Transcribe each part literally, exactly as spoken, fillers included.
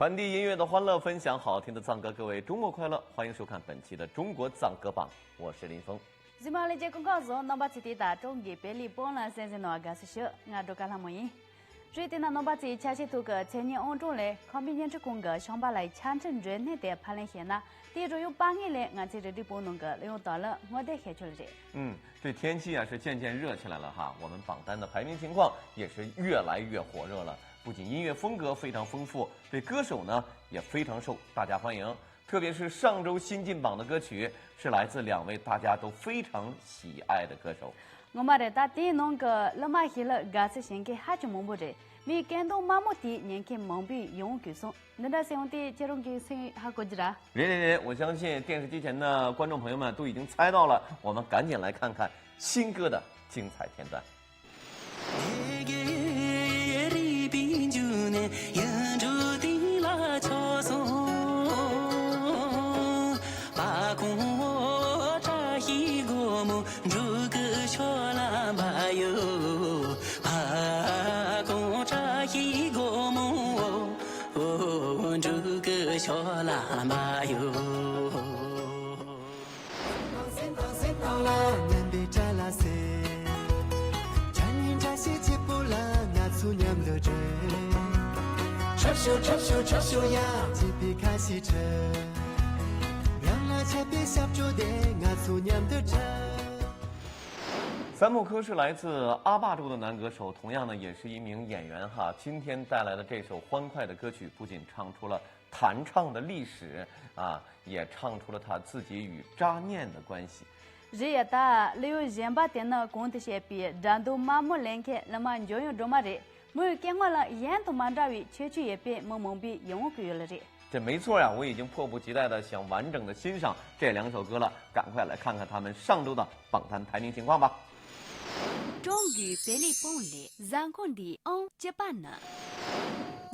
传递音乐的欢乐，分享好听的藏歌。各位中国快乐，欢迎收看本期的中国藏歌榜，我是林峰。གཟིགས་མོ་ལྷན་རྒྱས་སྐུ་ཁམས་བཟང་། རྣམ་པ་ཚོས་དེ་ལྟར་ཀྲུང་གོའི་བོད་ལུས་སྤུན་ལ་གསན་གཟིགས་གནང་བར་དགའ་བསུ་ཞུ། ང་སྒྲོལ་དཀར་ལྷ་མོ་ཡིན། རེད། དེ་ན་རྣམ་པ་ཚོས་ཆ་ཤས་ཐོག་གི་མཚན་ཉིད་ཨང་གྲངས་ལས་ཁམས་པའི་བརྙན་འཕྲིན་ཁང་གི་ཤོང་པ་ལ་ཡི་ཆ་འཕྲིན་མགྲོན་གནས་དེ་ཕབ་ལེན་བྱས་ན། དེའི་རོལ་དབྱངས་པ་ངོས་ལས་ང་ཚོའི་རིག་གྲོས་པུའུ་ནང་གི་གླུ་དབྱངས་དང་ལེན་སྔོན་བལྟས་བྱས་ཆོག་ལེ་རེད། 嗯，这天气啊是渐渐热起来了哈，我们榜单的排名情况也是越来越火热了。不仅音乐风格非常丰富，这歌手呢也非常受大家欢迎。特别是上周新进榜的歌曲是来自两位大家都非常喜爱的歌手。 ངོ་མ་རེད། ད་དེའི་ནང་གི་གླུ་མ་ཞིག་ལ་དགའ་བསུ་བྱེད་མཁན་ཧ་ཅང་མང་པོ་རེད། མིའི་སྐད་གདངས་དམའ་མོ་དེས་ཉན་མཁན་མང་པོས་ཡང་བསྐྱར་གསུངས། འདི་འདྲ་ཟེར་ཡོང་དུས་ཁྱེད་རང་གིས་སེམས་ཧ་གོ་གི་ར། 别别别，我相信电视机前的观众朋友们都已经猜到了，我们赶紧来看看新歌的精彩片段。 三木科是来自阿坝州的男歌手，同样呢也是一名演员哈。今天带来的这首欢快的歌曲，不仅唱出了弹唱的历史啊，也唱出了他自己与渣念的关系。 རེད་ཡ། ད་གླུ་དབྱངས་གཞན་པ་དེ་ནི་གོང་དུ་བཤད་པའི་སྒྲ་གདངས་དམའ་མོ་ལེན་མཁན་གླུ་མ་འཇམ་དབྱངས་སྒྲོལ་མ་རེད། མོའི་སྐད་ངག་ལ་གཞན་དང་མ་འདྲ་བའི་ཁྱད་ཆོས་ཡོད་པས་མི་མང་པོས་ཡང་བསྐྱར་ཡོད་ལེ་རེད། 这没错呀，我已经迫不及待的想完整的欣赏这两首歌了，赶快来看看他们上周的榜单排名情况吧。 ཀྲུང་གོའི་བོད་ལུས་སྤུན་ལས་གཟའ་འཁོར་འདིའི་ཨང་བཅུ་པ་ནི།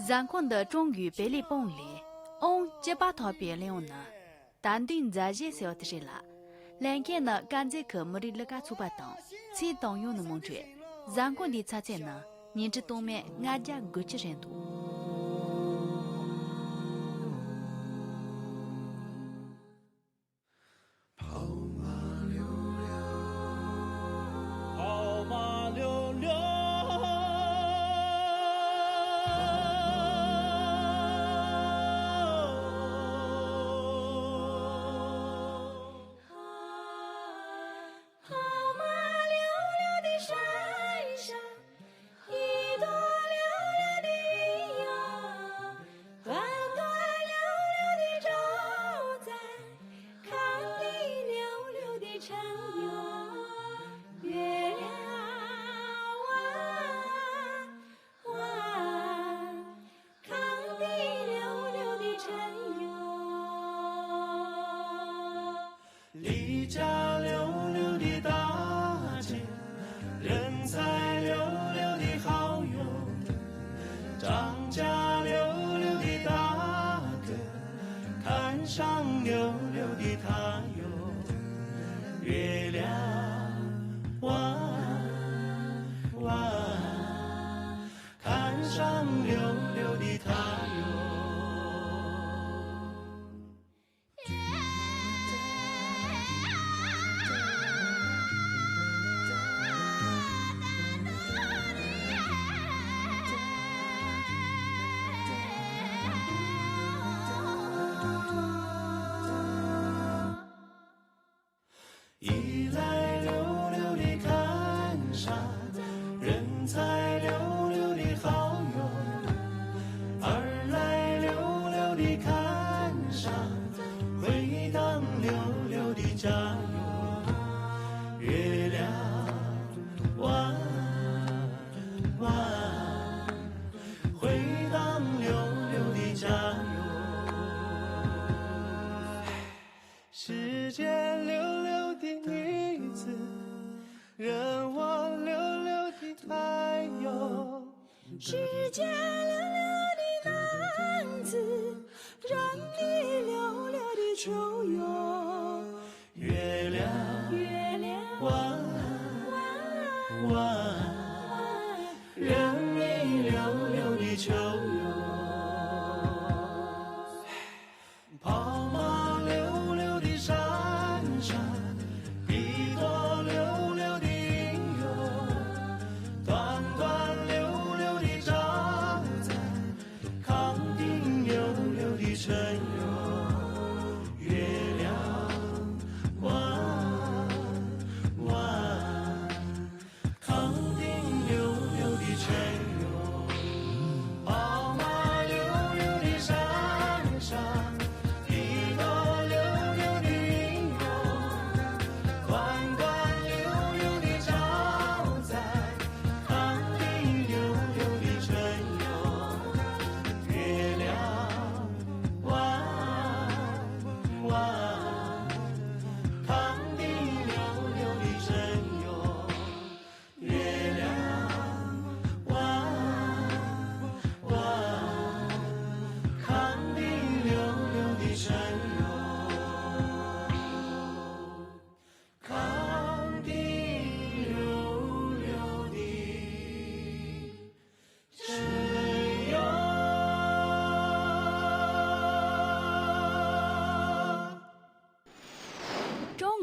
གཟའ་འཁོར་འདི་ཀྲུང་གོའི་བོད་ལུས་སྤུན་ལས་ཨང་བཅུ་པ་ཐོབ་པའི་གླུ་དབྱངས་ནི། ད་འདི་མཛའ་བཤེས་ཟེར་བ་དེ་རེད་ལ། ལེན་མཁན་ནི་དཀར་མཛེས་ཁུལ་མི་རིགས་གླུ་གར་ཚོགས་པ་དང་ཚེ་བརྟན་གཡུང་ནི་མུ་འབྲེལ། གཟའ་འཁོར་འདིའི་ཚར་ཚད་ནི་ཉིས་ཁྲི་སྟོང་མེད་ལྔ་བརྒྱ་དགུ་བཅུ་རེད་འདུག་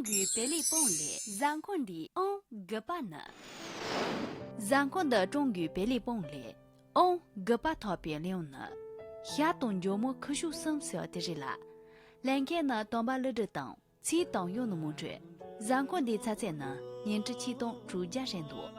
གི་བེ་ལི་པོང་ལས། གཟའ་འཁོར་འདིའི་ཨང་དགུ་པ་ནི། གཟའ་འཁོར་འདི་གྲོང་གི་བེ་ལི་པོང་ལས། ཨང་དགུ་པ་ཐོབ་པའི་གླེང་ནི། ཞྭ་དང་འཇོལ་མོ་ཁུ་བྱུག་གསུམ་ཟེར་བ་དེ་རེད་ལ། ལེན་མཁན་ནི་སྟོན་པ་ཀླུ་སྒྲུབ་དང་། ཚེ་དང་གཡོག་ནི་མོ་འཕྲོད། གཟའ་འཁོར་འདིའི་ཚ་ཚད་ནི་ཉིན་གྲངས་ཆིག་སྟོང་དྲུག་བརྒྱ་རེད་འདུག་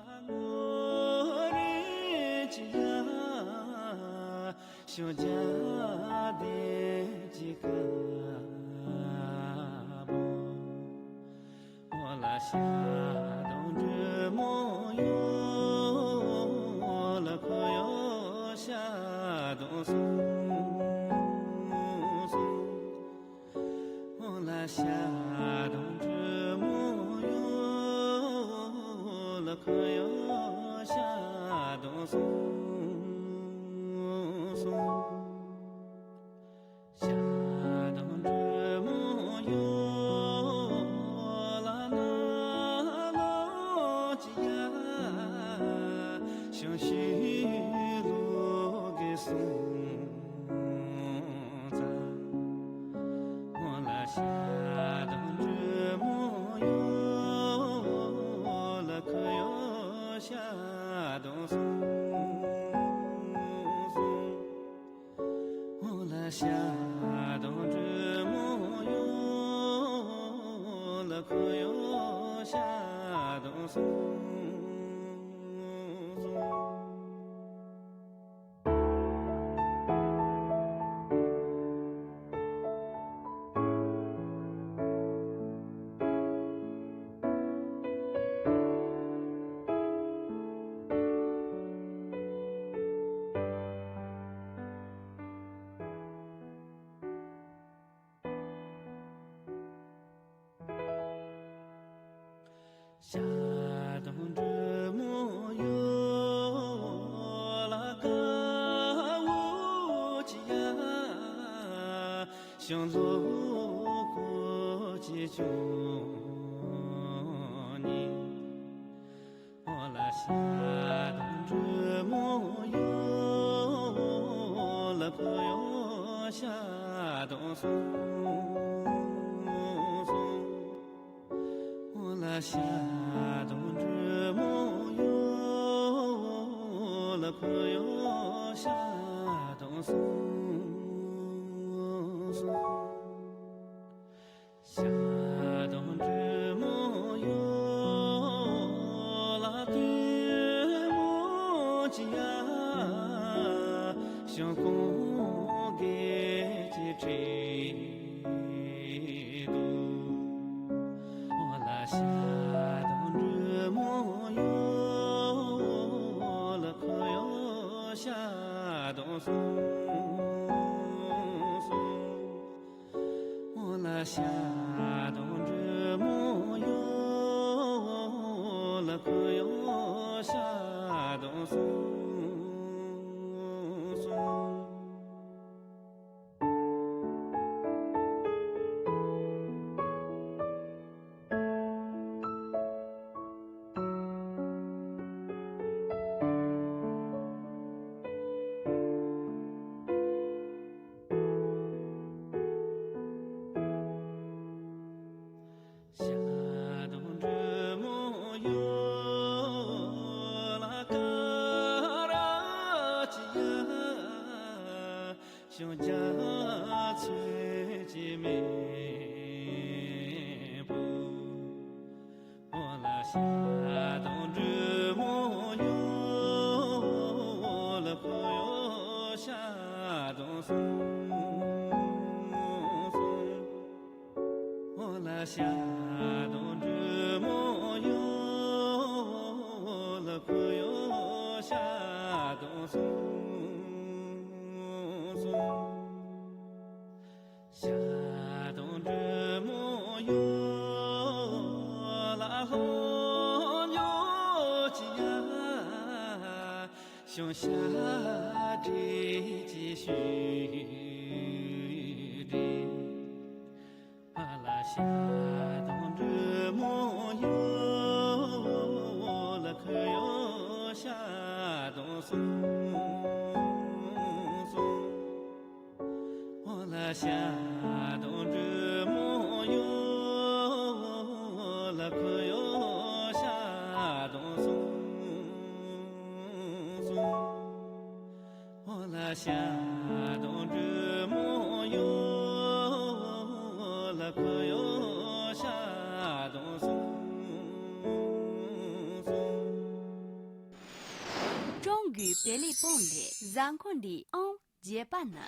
ཀྲུང་གོའི་བོད་གླིང་སྤུངས་ལས་གཟའ་འཁོར་འདིའི་ཨང་བརྒྱད་པ་ནི།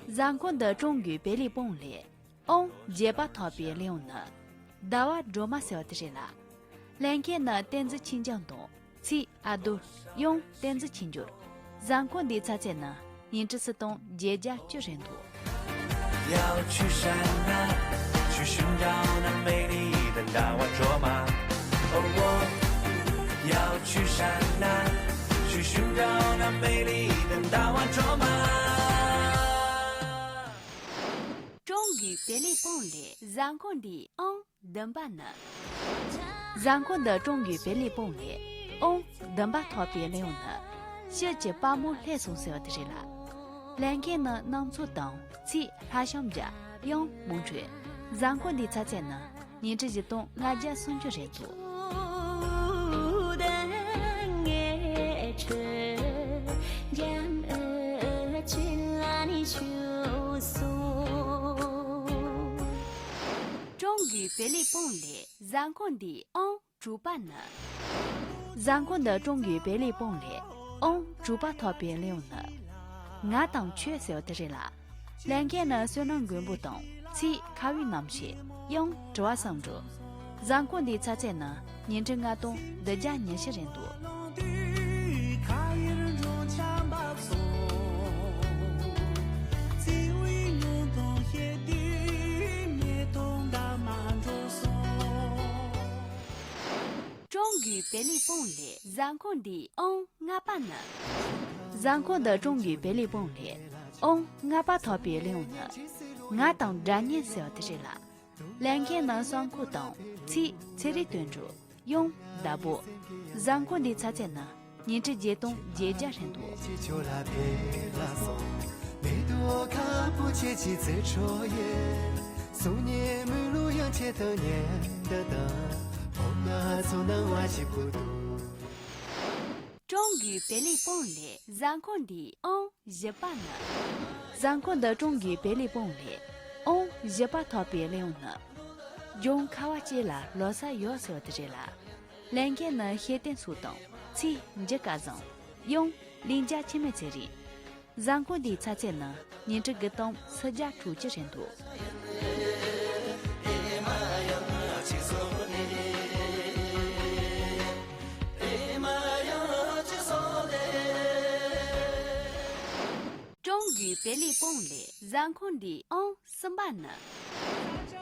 གཟའ་འཁོར་འདི་ཀྲུང་གོའི་བོད་གླིང་སྤུངས་ལས་ཨང་བརྒྱད་པ་ཐོབ་པའི་གླེང་བ་ནི། ཟླ་བ་སྒྲོལ་མ་ཟེར་བ་དེ་རེད་ལ། ལྷན་རྒྱས་ནི་བསྟན་འཛིན་ཆོས་འབྱུང་དང་ཚེས་ཨ་རྡོར། ཡང་བསྟན་འཛིན་ཆོས་འབྱོར། གཟའ་འཁོར་འདིའི་ཚ་ཚད་ནི་ཉིས་ཁྲི་སུམ་སྟོང་བརྒྱད་བརྒྱ་བཅུ་རེད་འདུག 要去山南，去寻找那美丽的大碗卓玛。哦哦，要去山南，去寻找那美丽的大碗卓玛。 ཀྲུང་གོའི་བོད་གླིང་སྤུངས་ལས་གཟའ་འཁོར་འདིའི་ཨང་བདུན་པ་ནི། གཟའ་འཁོར་འདི་ཀྲུང་གོའི་བོད་གླིང་སྤུངས་ལས་ཨང་བདུན་པ་ཐོབ་པའི་གླེང་བ་ནི། ཕྱི་གྱི་དཔའ་མོ་ལྷས་སོང་ཟེར་བ་དེ་རེད་ལ། ལྷན་རྒྱས་ནི་གནམ་མཚོ་དང་ཚེས་ལྷ་ཤམ་བརྒྱ། ཡང་མོང་ཁྲོས། གཟའ་འཁོར་འདིའི་ཚ་ཚད་ནི་ཉིས་ཁྲི་བཞི་སྟོང་ལྔ་བརྒྱ་སུམ་ཅུ་རེད་འདུག་ཀྲུང་གོའི་བོད་གླིང་སྤུངས་ལས་གཟའ་འཁོར་འདིའི་ཨང་དྲུག་པ་ནི། གཟའ་འཁོར་འདི་ཀྲུང་གོའི་བོད་གླིང་སྤུངས་ལས་ཨང་དྲུག་པ་ཐོབ་པའི་གླེང་བ་ནི། ང་དང་ཁྱོད་ཟེར་བ་དེ་རེད་ལ། ལྷན་རྒྱས་ནི་བསོད་ནམས་མགོན་པོ་དང་ཚེས་ཁ་བའི་རྣམ་ཤེས། ཡང་དྲི་བ་བསམ་འགྲུབ། གཟའ་འཁོར་འདིའི་ཚ་ཚད་ནི་ཉིས་ཁྲི་ལྔ་སྟོང་བདུན་བརྒྱ་ཉི་ཤུ་རེད་འདུག་ཀྲུང་གོའི་བོད་གླིང་སྤུངས་ལས་གཟའ་འཁོར་འདིའི་ཨང་ལྔ་པ་ནི། གཟའ་འཁོར་འདི་ཀྲུང་གོའི་བོད་གླིང་སྤུངས་ལས་ཨང་ལྔ་པ་ཐོབ་པའི་གླེང་བ་ནི། ང་དང་སྒྲ་སྙན་ཟེར་བ་དེ་རེད་ལ། ལྷན་རྒྱས་ནི་གསང་ཁུག་དང་ཚེས་ཚེ་རིང་དོན་གྲུབ། ཡང་བདག་པོ། གཟའ་འཁོར་འདིའི་ཚ་ཚད་ནི་ཉིས་ཁྲི་བརྒྱད་སྟོང་བརྒྱད་བརྒྱ་རེད་འདུག་ཀྲུང་གོའི་བོད་གླིང་སྤུངས་ལས་གཟའ་འཁོར་འདིའི་ཨང་བཞི་པ་ནི། གཟའ་འཁོར་འདི་ཀྲུང་གོའི་བོད་གླིང་སྤུངས་ལས་ཨང་བཞི་པ་ཐོབ་པའི་གླེང་བ་ནི། ལྗོངས་ཁ་བ་ཅན་ལ་ལོ་གསར་ཡོད་ཟེར་བ་དེ་རེད་ལ། ལྷན་རྒྱས་ནི་ཤེས་ལྡན་ཚོགས་དང་ཚེས་འཇིགས་སྐལ་བཟང་། ཡང་ལིང་རྒྱ་འཆི་མེད་ཚེ་རིང་། གཟའ་འཁོར་འདིའི་ཚ་ཚད་ནི་ཉིས་ཁྲི་དགུ་སྟོང་སུམ་བརྒྱ་དྲུག་ཅུ་རེད་འདུག་ཀྲུང་གོའི་བོད་གླིང་སྤུངས་ལས་གཟའ་འཁོར་འདིའི་ཨང་གསུམ་པ་ནི།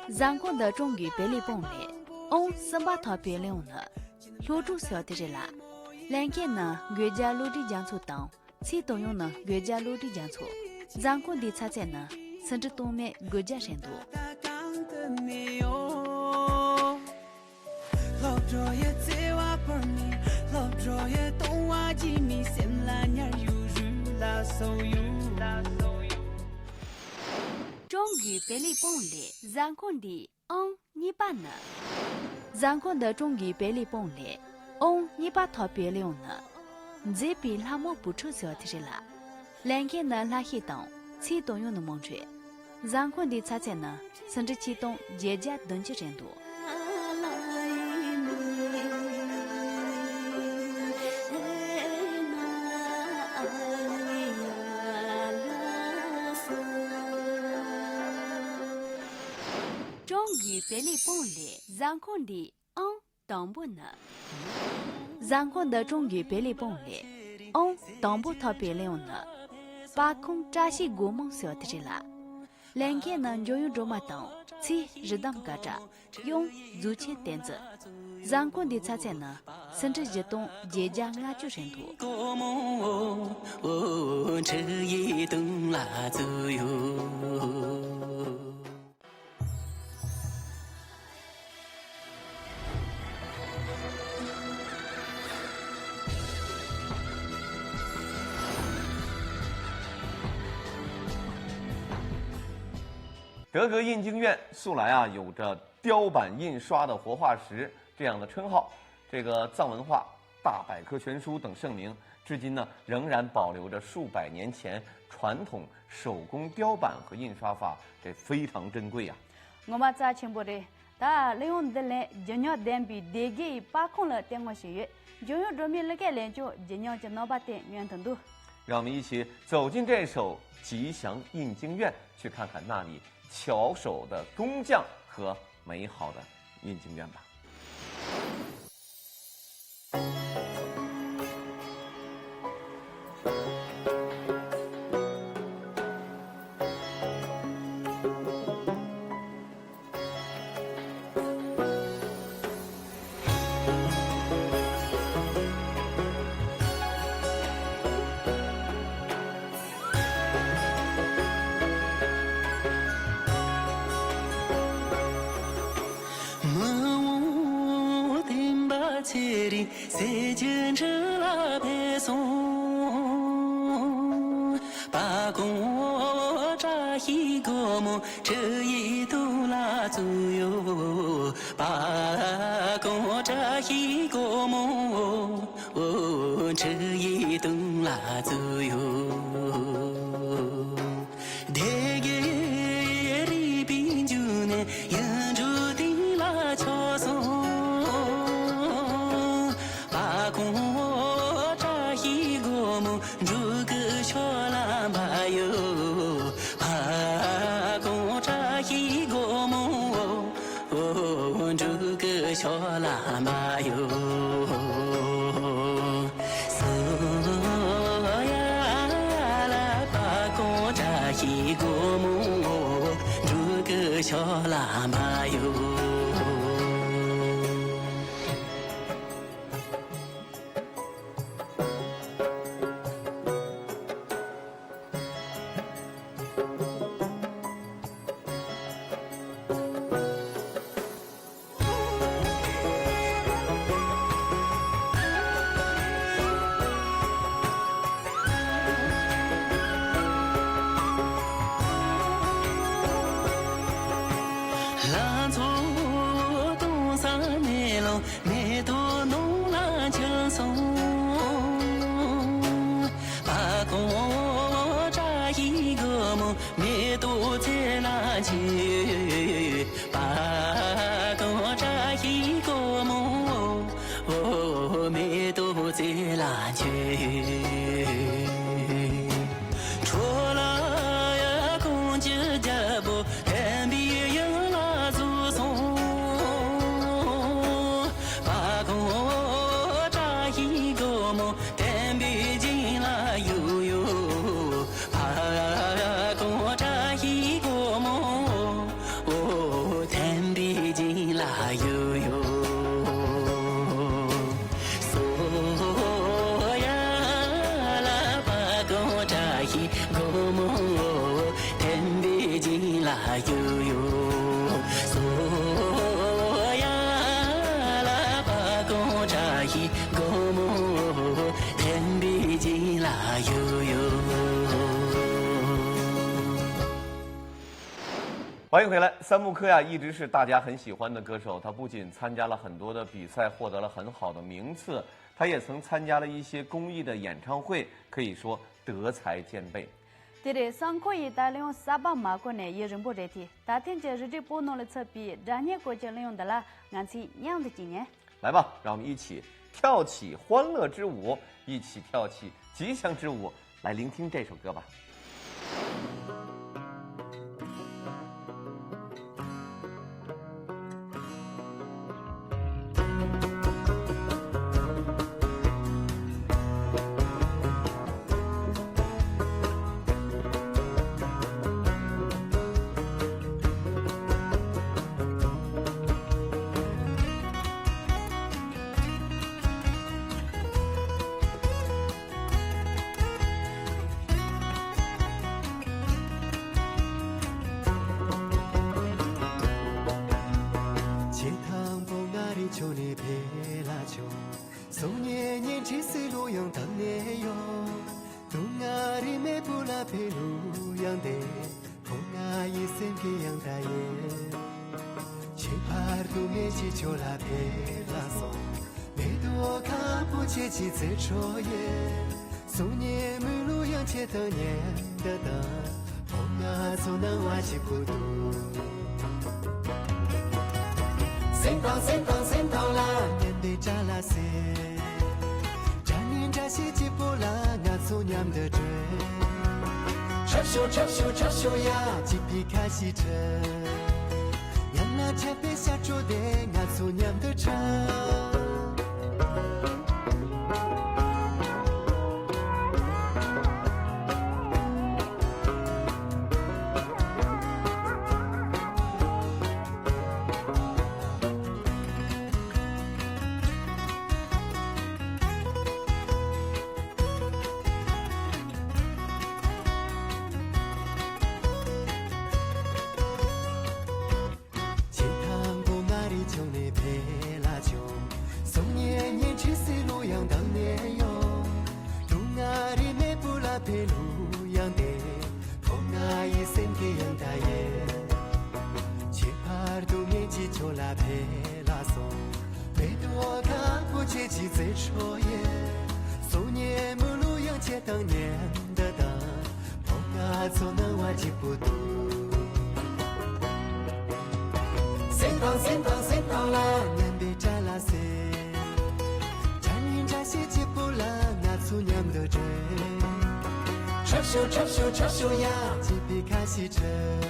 གཟའ་འཁོར་འདི་ཀྲུང་གོའི་བོད་གླིང་སྤུངས་ལས་ཨང་གསུམ་པ་ཐོབ་པའི་གླེང་བ་ནི། ལྷོ་ཕྲུག་ཟེར་བ་དེ་རེད་ལ། ལྷན་རྒྱས་ནི་དགོན་རྒྱལ་བློ་གྲོས་རྒྱ་མཚོ་དང་ཚེས་དང་ཡང་ནི་དགོན་རྒྱལ་བློ་གྲོས་རྒྱ་མཚོ། གཟའ་འཁོར་འདིའི་ཚ་ཚད་ནི་སུམ་ཁྲི་སྟོང་མེད་དགུ་བརྒྱ་རེད་འདུག་སློབ་གྲྭ་ཡི་བརྩེ་བ་བོར་ནས། སློབ་གྲྭ་ཡི་གཏོང་བ་རྗེས་མའི་སེམས་ལ་ཉར་ཡོད། རུས་ལ་སོགས་ཡོད། ཀྲུང་གོའི་བོད་གླིང་སྤུངས་ལས་གཟའ་འཁོར་འདིའི་ཨང་གཉིས་པ་ནི། གཟའ་འཁོར་འདི་ཀྲུང་གོའི་བོད་གླིང་སྤུངས་ལས་ཨང་གཉིས་པ་ཐོབ་པའི་གླེང་བ་ནི། མཛེས་པའི་ལྷ་མོ་བུ་ཕྲུག་ཟེར་བ་དེ་རེད་ལ། ལྷན་རྒྱས་ནི་ལྷ་ཤེས་དང་ཚེས་དང་ཡང་ནི་མོང་ཁྲོས། གཟའ་འཁོར་འདིའི་ཚ་ཚད་ནི་སུམ་ཁྲི་ཆིག་སྟོང་བརྒྱད་བརྒྱ་བདུན་ཅུ་རེད་འདུག་ཀྲུང་གོའི་བོད་གླིང་སྤུངས་ལས་གཟའ་འཁོར་འདིའི་ཨང་དང་པོ་ནི། གཟའ་འཁོར་འདི་ཀྲུང་གོའི་བོད་གླིང་སྤུངས་ལས་ཨང་དང་པོ་ཐོབ་པའི་གླེང་བ་ནི། སྤ་ཁོང་བཀྲ་ཤིས་སྒོ་མང་ཟེར་བ་དེ་རེད་ལ། ལྷན་རྒྱས་ནི་འཇམ་དབྱངས་སྒྲོལ་མ་དང་ཚེས་རི་དྭགས་དཀར་སྒྲ། ཡང་གཟུགས་ཅན་བསྟན་འཛིན། གཟའ་འཁོར་འདིའི་ཚ་ཚད་ནི་སུམ་ཁྲི་བཞི་སྟོང་བརྒྱད་བརྒྱ་ལྔ་བཅུ་རེད་འདུག 德格印经院素来啊有着雕版印刷的活化石这样的称号，这个藏文化、大百科全书等盛名，至今呢仍然保留着数百年前传统手工雕版和印刷法，这非常珍贵啊。 ངོ་མ་རྩ་ཆེན་པོ་རེད། ད་གླེང་བརྙན་འདི་ལས་ལྗིད་ཉམས་ལྡན་པའི་སྡེ་དགེ་ཡི་པར་ཁང་ལ་ལྟད་མོ་ཞིག་ཡོད། འཇོན་ཡོད་སྒྲོལ་མའི་གླུ་སྐད་ལེན་ཀྱང་ལྗིད་ཉམས་ཀྱི་རྣམ་པ་དེ་མངོན་དུ་འདུག 让我们一起走进这首吉祥印经院，去看看那里巧手的工匠和美好的印经院吧。 མི་འོང་བསྟན་པ་ཚེ་རིང་། ཟས་ཀྱི་འཕྲུལ་ལ་ཕེབས་སོང་། པ་ཀོང་བཀྲ་ཤིས་སྒོ་མོ་ཁྲི་ཡི་དུང་ལ་བཙུགས་ཡོད། པ་ཀོང་བཀྲ་ཤིས་སྒོ་མོ་ཁྲི་ཡི་དུང་ལ་བཙུགས་ཡོད། སྡེ་དགེ་རིག་པའི་འབྱུང་གནས་གཡུ་འབྲུག་སྟེང་ལ་ཕྱོགས་སོང་། པ་ཀོང་བཀྲ་ཤིས་སྒོ་མོ་འབྲུག་གི་ཕྱོགས་ལ་འབབ་ཡོད། པ་ཀོང་བཀྲ་ཤིས་སྒོ་མོ་འབྲུག་གི་ཕྱོགས་ལ་འབབ་ཡོད། སོ་ཡ་ལ་པ་ཀོང་བཀྲ་ཤིས་སྒོ་མོ་འབྲུག་གི་ཕྱོགས་ལ་འབབ་ཡོད། ལྷ་མཚོ་སྟོང་ས་མེ་ལོང་མེ་ཏོག་ནོར་ལ་འཁྱིལ་སོང་། པ་ཀོང་བཀྲ་ཤིས་སྒོ་མོ་མེ་ཏོག་ཚལ་ལ་འཁྱིལ་ཡོད། པ་ཀོང་བཀྲ་ཤིས་སྒོ་མོ་མེ་ཏོག་ཚལ་ལ་འཁྱིལ་ཡོད། ཁྲོ་ལ་ཡ་ཀོང་ཅི་རྒྱལ་པོ་བསྟན་པའི་དབྱིངས་ལ་བཞུགས་སོང་། པ་ཀོང་བཀྲ་ཤིས་སྒོ་མོ་བསྟན་པའི་སྦྱིན་ལ་བཞུགས་ཡོད། པ་ཀོང་བཀྲ་ཤིས་སྒོ་མོ་བསྟན་པའི་སྦྱིན་ལ་བཞུགས་ཡོད། སོ་ཡ་ལ་པ་ཀོང་བཀྲ་ཤིས་སྒོ་མོ་བསྟན་པའི་སྦྱིན་ལ་བཞུགས་ཡོད། སོ་ཡ་ལ་པ་ཀོང་བཀྲ་ཤིས་སྒོ་མོ་བསྟན་པའི་སྦྱིན་ལ་བཞུགས་ཡོད། 欢迎回来，三木柯呀，一直是大家很喜欢的歌手。他不仅参加了很多的比赛，获得了很好的名次，他也曾参加了一些公益的演唱会，可以说德才兼备。 དེ་རེད། སང་ཁོ་ཡི་ད་ལོ་ཡང་གསར་པ་མ་གོ་ནས་ཡུན་རིང་པོ་རེད་དེ། ད་ཐེངས་ཀྱི་རི་ཁྲོད་སྤོ་ནོར་ལ་ཚུད་པའི་སྒྲ་སྙན་སྐོར་གྱི་གླེང་བརྙན་འདི་ལ་ང་ཚོས་མཉམ་དུ་སྐྱིད་ཉན། 来吧，让我们一起跳起欢乐之舞，一起跳起吉祥之舞，来聆听这首歌吧。སེམས་ཀྱི་དབྱངས་འདྲ་ཡིན། ཁྱད་པར་དུ་མེད་ཀྱི་ཁྱོད་ལ་ཕེབས་ལ་སོང་། མེ་ཏོག་ཁ་སྤུ་བྱེད་ཀྱི་རྩེ་འཕྲོ་ཡིན། གསུང་སྙན་མི་ལུས་དབྱངས་ཆེ་དང་སྙན་འདི་དང་། ཕོ་ང་ཚོ་སྣང་བ་གཅིག་པུ་འདུག་སེམས་དང་སེམས་དང་སེམས་དང་ལ་མཉམ་པའི་དྲ་ལ་ཟེར། དྲ་ངན་འདྲ་ཞིག་གཅིག་པོ་ལ་ང་ཚོ་མཉམ་དུ་བགྲོད། འཁྲབ་ཤོག་འཁྲབ་ཤོག་འཁྲབ་ཤོག་ཡ། གཅིག་པའི་ཁ་ཞིག་འཁྲབ། ཡང་ན་འཁྲབ་པའི་ཞབས་བྲོ་དེ་ང་ཚོ་མཉམ་དུ་འཁྲབ། ཆེ་ཐང་གོ་ང་རི་ཆུང་ནས་འཕེལ་ལ་ཆུང་། སོང་ཉེ་ཉེ་ཁྲི་སི་ལུ་ཡང་དང་ནས་ཡོང་། དུང་ང་རི་མེ་བུ་ལ་འཕེལ་ལུ་ཡང་དེ། ཁོ་ང་ཡི་སེམས་ཀྱི་ཡང་ད་ཡེ། ཁྱད་པར་དུ་ངེད་ཀྱི་ཆོ་ལ་འཕེལ་ལ་སོང་། མེ་ཏོག་ཁ་སྤུ་ཆེ་ཆི་ཚེ་ཧྲོ་ཡེ། སོ་ཉེ་མུ་ལུ་ཡང་ཆེ་དང་ཉེ་འདི་དང་། ཕོ་ང་ཚོ་སྣང་བ་གཅིག་པུ་འདུག་སེམས་དང་སེམས་དང་སེམས་དང་ལ་མཉམ་པའི་དྲ་ལ་ཟེར། དྲ་ངན་འདྲ་ཞིག་གཅིག་པུ་ལ་ང་ཚོ་མཉམ་དུ་བགྲོད། འཁྲབ་ཤོག་འཁྲབ་ཤོག་འཁྲབ་ཤོག་ཡ། གཅིག་པའི་ཁ་ཞིག་འཁྲབ།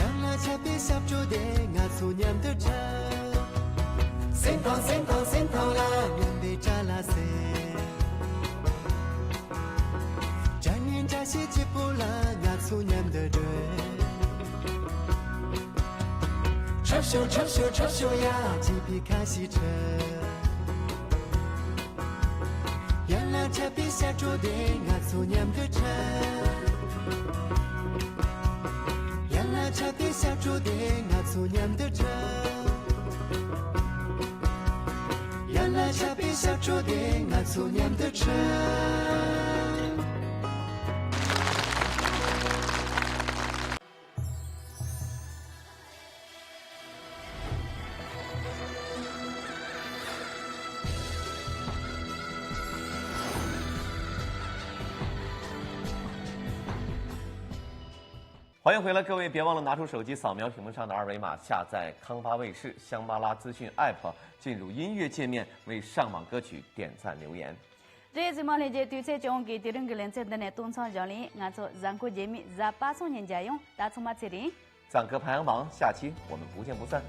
ཡང་ན་འཁྲབ་པའི་ཞབས་བྲོ་དེ་ང་ཚོ་མཉམ་དུ་འཁྲབ། སེམས་དང་སེམས་དང་སེམས་དང་ལ་མཉམ་པའི་དྲ་ལ་ཟེར། དྲ་ངན་འདྲ་ཞིག་གཅིག་པུ་ལ་ང་ཚོ་མཉམ་དུ་བགྲོད། འཁྲབ་ཤོག་འཁྲབ་ཤོག་འཁྲབ་ཤོག་ཡ། གཅིག་པའི་ཁ་ཞིག་འཁྲབ། ཡང་ན་འཁྲབ་པའི་ཞབས་བྲོ་དེ་ང་ཚོ་མཉམ་དུ་འཁྲབ། ཡང་ན་འཁྲབ་པའི་ཞབས་བྲོ་དེ་ང་ཚོ་མཉམ་དུ་འཁྲབ། ཡང་ན་འཁྲབ་པའི་ཞབས་བྲོ་དེ་ང་ཚོ་མཉམ་དུ་འཁྲབ། 欢迎回来，各位别忘了拿出手机扫描屏幕上的二维码，下载康巴卫视香巴拉资讯 app，进入音乐界面，为上榜歌曲点赞留言。 རེད། གཟིགས་མོ་ལྷན་རྒྱས། དུས་ཚོད་ཅུང་གི་དེ་རིང་གི་ལེ་ཚན་འདི་ནས་གཏོང་མཚམས་བཞག་ལེ་ཡིན། ང་ཚོ་གཟའ་འཁོར་རྗེས་མའི་གཟའ་པ་སངས་ཉིན་མཇལ་ཡོང་། ད་ཚང་མ་ཚེ་རིང་། 赞歌排行榜，下期我们不见不散。